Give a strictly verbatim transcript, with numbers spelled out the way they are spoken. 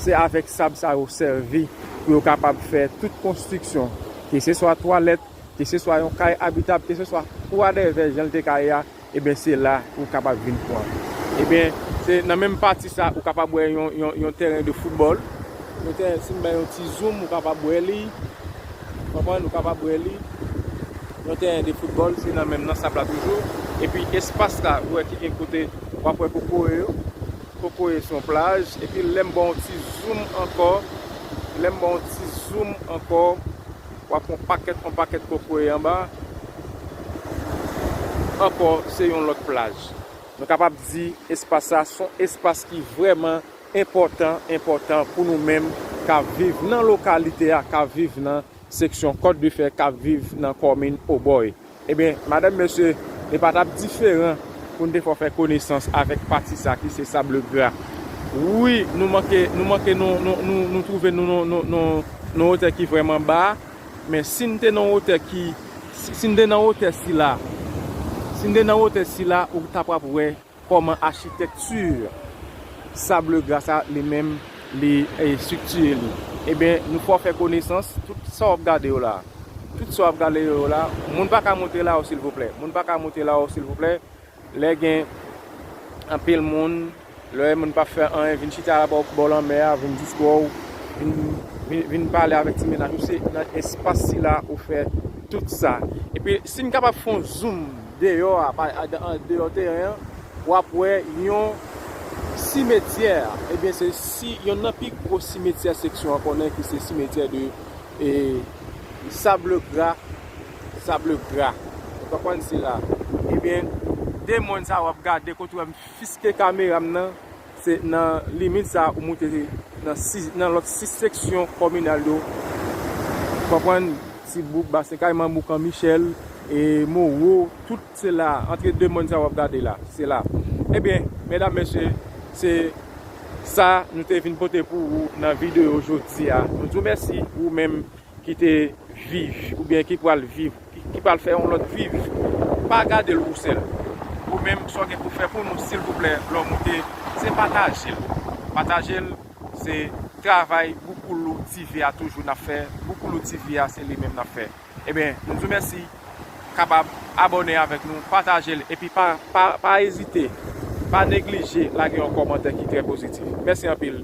Se avèk sab sa yo sèvi pou yo kapab fè tout konstriksyon, keseswa twalèt, keseswa yon kay abitab, keseswa whatever jan l te ka ye a, ebyen se la ou kapab vin pran. Ebyen, se nan menm pati sa ou kapab wè yon, yon, yon tèren de foutbòl. Yon tèren, si m bay yon ti zoom, ou kapab wè li. Konprann, ou kapab wè li. Yon tèren de foutbòl, se nan menm nan sab la toujou. Epi espas la, ou wè ki gen kote, w ap wè kokoye yo. Kokoye se yon plaj. Epi lè m ba w yon ti zoom ankò, lè m ba w yon ti zoom ankò, w ap wè yon pakèt, yon pakèt kokoye anba. Ankò, se yon lòt plaj. Nou kapab di espas sa, se yon espas ki vrèman enpòtan, enpòtan pou nou menm k ap viv nan lokalite a, k ap viv nan seksyon Kòt de Fè, k ap viv nan kòmin Obòy. Ebyen, madanm, mesye, li pa t ap diferan pou n te fè w fè konesans avèk pati sa ki se Sable Gra. Wi, nou manke, nou manke, nou, nou, nou, nou twouve nou, nou, nou, nou, nou wotè ki vrèman ba, men si n te nan wotè ki, si, si n te nan wotè sila, si n te nan wotè sila, ou t ap wè kòman achitekti Sable Gra sa li menm li e, estriktiye li. Ebyen, nou fè w fè konesans, tout sa w ap gade yo la, tout sa w ap gade yo la, moun pa ka monte la o silvouplè, moun pa ka monte la o silvouplè. Lè gen anpil moun, lè moun pa fè anyen, vin chita la bò, bò lanmè a, vin diskò w, vin, vin, vin pale avèk ti mennaj ou, se nan espas sila ou fè tout sa. Epi, si n kapab fè yon zoom deyò a, pa, a, an deyò teren an, w ap wè yon simetyè. Ebyen, se si, yonn nan pi gwo simetyè seksyon an konnen ki se simetyè de, e, Sable Gra, Sable Gra. Ou konprann, se la. Ebyen, de mòn sa w ap gade, kote w wè m fiske kamera m nan, se nan limit sa ou moute nan sis, nan lòt sis seksyon kòminal yo. Konprann, Tibouk, Basen Kayman, Boukan Michèl, e Mowo, tout se la, antre de mòn sa w ap gade la, se la. Ebyen, medam, mesye, se sa nou te vin pote pou ou nan videyo jodi a. Nou di w mèsi, ou menm ki te viv, oubyen ki pral viv, ki, ki pral fè yon lòt viv, pa gade l ou sèl. Ou menm, sa w gen pou fè pou nou, silvouplè, lè w moute, se pataje l. Pataje l, se travay Boukoulou T V a toujou n ap fè. Boukoulou T V a, se li menm n ap fè. Ebyen, nou di w mèsi, kapab abòne avèk nou, pataje l, epi pa, pa, pa ezite, pa neglije lage yon kòmantè ki trè pozitif. Mèsi anpil.